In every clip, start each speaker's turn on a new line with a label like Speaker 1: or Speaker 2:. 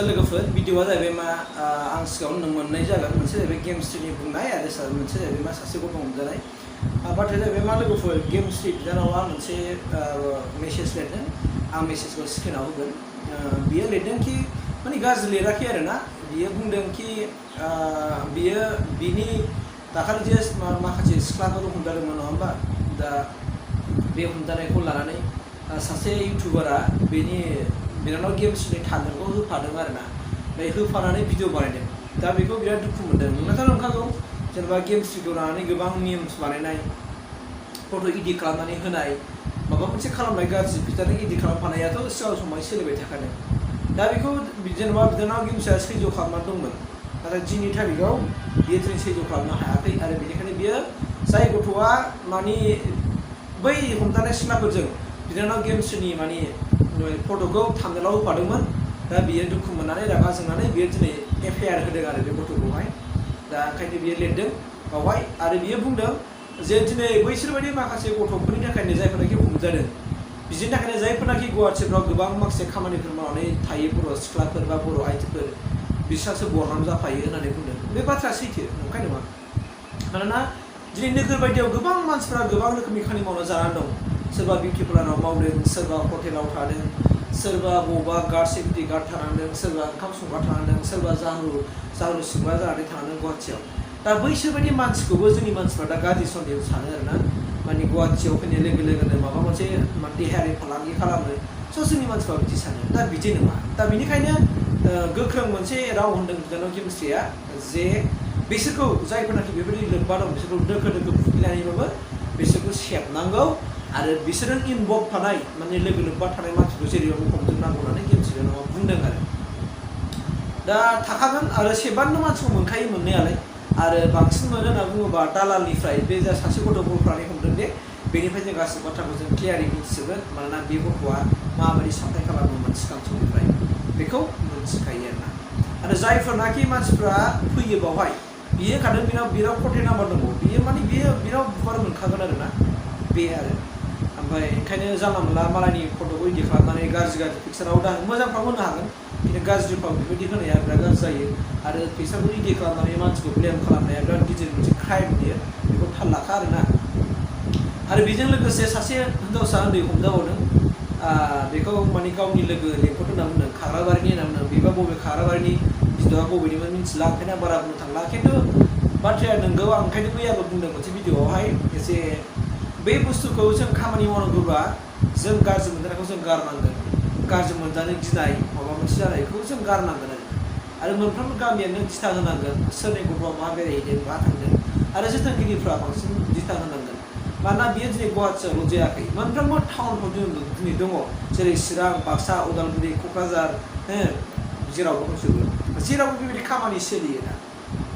Speaker 1: लोगोफोर भिडिअआ जाहैबाय मा आं सिगाङाव मोननाय जागोन मोनसे जाहैबाय गेमस्रिनि बुंनाय आरो मोनसे जाहैबाय मा सासे गथ' हमजानाय बाथ्राया जाहैबाय मा लोगोफोर गेमस्रि बिनानावा मोनसे मेसेज लिरदों आं मेसेजखौ स्क्रिनाव होगोन बियो लिरदों कि माने गाज्रि लिराखै आरो ना बियो बुंदों कि बियो बिनि दाखालि जे माखासे सिख्लाफोर हमजादोंमोन नङा होमबा दा बे हमजानायखौ लानानै सासे इउटुबारा बेनि बिनानाव गेमस्रिनि थांगोनखौ होफादों आरो ना बे होफानानै भिडिअ बानायदों दा बेखौ बिराद दुखु मोनदों नोंथाङा नंखागौ जेनेबा गेमस्रिखौ लानानै गोबां मिम्स बानायनाय फट' इडिट खालामनानै होनाय माबा मोनसे खालामनाय गाज्रि बिदाजों इडिट खालामफानायाथ' सिगां समाव सोलिबाय थाखादों दा बेखौ जेनेबा बिनानाव गेमस्रिया सैज' खालामनानै दंमोन नाथाय दिनैनि थारिखआव बियो दिनै सैज' खालामनो हायाखै आरो बेनिखायनो बियो जाय गथ'आ माने बै हमजानाय सिख्लाफोरजों बिनानाव गेमस्रिनि माने फट'खौ थाम्बनेलाव होफादोंमोन दा बियो दुखु मोननानै रागा जोंनानै बियो दिनै एफआइआर होदों आरो बे गथ'खौहाय दा ओंखायनो बियो लिरदों बावहाय आरो बियो बुंदों जे दिनै बैसोरबायदि माखासे गथ'फोरनि थाखायनो जायफोरनाखि हमजादों बिदिनि थाखायनो जायफोरनाखि गुवाहाटिफ्राव गोबां माखासे खामानिफोर मावनानै थायो बर' सिख्लाफोर बा बर' आइजोफोर बिसोरसो बरनाम जाफायो होननानै बुंदों बे बाथ्राया सैथो नंखाय नङा मानोना दिनै नोगोर बायदियाव गोबां मानसिफ्रा गोबां रोखोमनि खामानि मावना जानानै दं सोरबा बिउटि पार्लाराव मावदों सोरबा हटेलाव थादों सोरबा बबेबा गार्ड सिकिउरिटि गार्ड थानांदों सोरबा ओंखाम संग्रा थानांदों सोरबा जारु सिंग्रा जानानै थानांदों गुवाहाटियाव दा बैसोरबायदि मानसिखौबो जोंनि मानसिफ्रा दा गाज्रि सन्देह सानो आरो ना माने गुवाहाटियाव फैनाय लोगो लोगोनो माबा मोनसे देहायारि फालांगि खालामो स' जोंनि मानसिफ्रा बिदि सानो दा बिदि नङा दा बेनिखायनो गोख्रों मोनसे राव होनदों बिनानाव गेमस्रिया जे बिसोरखौ जायफोरनाखि बेबायदि लोब्बा दं बिसोरखौ दोखो दोखो बुख्लिनानैबाबो बिसोरखौ सेबनांगौ आरो बिसोरजों इनभल्भ थानाय माने लोगो लोब्बा थानाय मानसिखौ जेरैबाबो हमजोबनांगौ होननानै गेमस्रिया बुंदों आरो दा थाखागोन आरो सेबानो मानसिखौ मोनखायो मोननायालाय आरो बांसिन मोनो होनना बुङोबा दालालनिफ्राय बे जा सासे गथ' बर'फ्रानि हमदों दे बेनिफ्राय जों गासैबो बाथ्राखौ जों क्लियारै मिथिजोबगोन मानोना बे गथ'आ माबायदि साप्लाइ खालामोमोन सिगां समनिफ्राय बेखौ मिथिखायो आरो जायफोरनाखि मानसिफ्रा फैयो बावहाय बियो खादों बिनाव कन्टेक्ट नाम्बार दङ बियो माने बियो बिनाव बुबार मोनखागोन आरो ना बे आरो ओमफ्राय ओंखायनो जानला मोनला मालायनि फट'खौ इडिट खालामनानै गाज्रि पिक्साराव दा मोजांफ्राव होनो हागोन खिन्थु गाज्रिफ्राव बेबायदि होनाया बिराद गाज्रि जायो आरो पिक्सारखौ इडिट खालामनानै मानसिखौ ब्लेम खालामनाया बिराद गिदिर मोनसे क्राइम बियो बेखौ थाल लाखा आरोना आरो बेजों लोगोसे सासे हिन्जावसा उन्दै हमजाबावदों बेखौ माने गावनि लोगो लेंहरदों होनना बुंदों खाग्राबारिनि होनना बुंदों बेबा बबे खाग्राबारिनि बिद'आ बबेनिमोन मिथिला ओंखायनो बारा बुंनो थांला खिन्थु बाथ्राया नोंगौ आं ओंखायनो मैयाबो बुंदों मोनसे भिडिअआवहाय एसे बे बुस्थुखौ जों खामानि मावनांगौबा जों गाज्रि मोनजानायखौ जों गारनांगोन गाज्रि मोनजानो गिनाय माबा मोनसे जानायखौ जों गारनांगोन आरो मोनफ्रोमबो गामियानो दिथा होनांगोन सोरनि गथ'आ मा बेरायहैदों मा थांदों आरो जोथोनगिरिफ्रा बांसिन दिथा होनांगोन मानोना बियो दिनै गुवाहाटियावल' जायाखै मोनफ्रोमबो टाउनफ्राव दिनै दङ जेरै चिरां बाक्सा उदालगुरि क'क्राझार जेरावबो दंजोबो जेरावबो बेबायदि खामानि सोलियो ना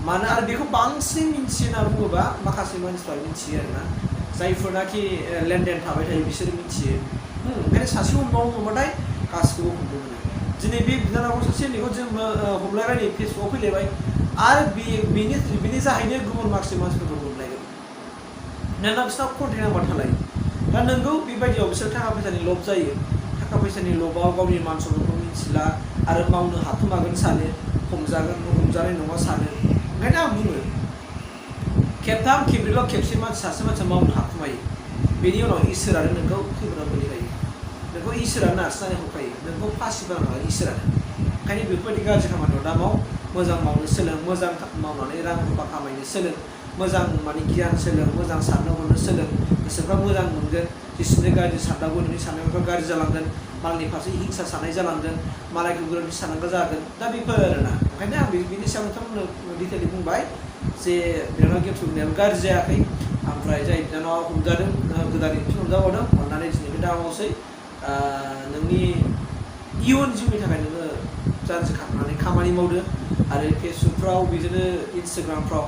Speaker 1: मानो आरो बेखौ बांसिन मिन्थियो होनना बुङोबा माखासे मानसिफ्रा मिन्थियो आरोना जायफोरनाखि लेनदेन थाबाय थायो बिसोर मिन्थियो ओंखायनो सासे हमनांगौ मोनबाथाय गासिखौबो हमनो मोनो दिनै बे बिनानावखौ सासे उन्दैखौ जों हमलायबाय नै फेसबुकआव फैलायबाय आरो बेनि जाहैनो गुबुन माखासे मानसिफोरखौ हमलायगोन नोंना बिसोरनाव कन्टेक्ट नाम्बार थालायो दा नोंगौ बेबायदियाव बिसोर थाखा फैसानि लब जायो थाखा फैसानि लबाव गावनि मान सन्मानखौ मिथिला आरो मावनो हाखुमागोन सानो हमजानाय नङा सानो ओंखायनो आं बुङो खेबथाम खेब्रैल' खेबसे सासे मानसिया मावनो हाखुमायो बेनि उनाव इसोरानो नोंखौ खैफोदाव गोलैहोयो नोंखौ इसोरानो नारसिननानै हरखायो नोंखौ फासि बानायनो इसोरानो ओंखायनो बेफोरबायदि गाज्रि खामानियाव दा मोजां मावनो सोलों मोजां मावनानै रां रुफा खामायनो सोलों मोजां माने गियान सोलों मोजां साननो हरनो सोलों गोसोफ्रा मोजां मोनगोन जेसेनो गाज्रि साननांगौ नोंनि साननायफ्रा गाज्रि जालांगोन मालायनि फारसे हिंसा साननाय जालांगोन मालायखौ गोरोन्थि साननांगौ जागोन दा बेफोर आरोना ओंखायनो आं बेनि सायाव नोंथांमोननो डिटेलि बुंबाय जे बिनानाव गेमस्रि बुंनायाबो गाज्रि जायाखै ओमफ्राय जाय बिनानावा हमजादों गोदानै फिन हमजाबावदों अननानै दिनैबो दाबावसै नोंनि इयुन जिउनि थाखाय नोङो जानजि खालामनानै खामानि मावदो आरो फेसबुकफ्राव बिदिनो इन्सटाग्रामफ्राव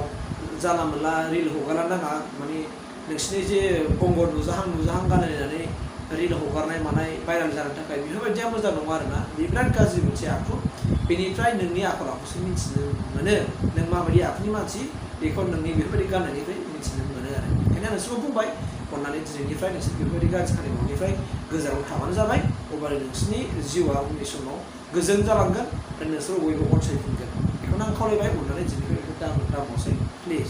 Speaker 1: जानला मोनला रिल हगारला नाङा माने नोंसिनि जे अंग नुजाहां गानलायनानै रिल हगारनाय मानाय भाइराल जानो थाखाय बेफोरबायदिया मोजां नङा आरोना बे बिराद गाज्रि मोनसे आखु बेनिफ्राय नोंनि आखल आखुसो मिथिनो मोनो नों माबायदि आखुनि मानसि बेखौ नोंनि बेफोरबायदि गाननायनिफ्राय मिथिनो मोनो आरो ओंखायनो आं नोंसोरखौ बुंबाय अननानै दिनैनिफ्राय नोंसोर बेफोरबायदि गाज्रि खामानिनिफ्राय गोजानाव थाबानो जाबाय अब्लानो नोंसोरनि जिउआ उननि समाव गोजोन जालांगोन आरो नोंसोर बयबो अनसायफिनगोन बेखौनो आं खावलायबाय अननानै दिनैनिफ्राय बेखौ दामहरसै प्लिज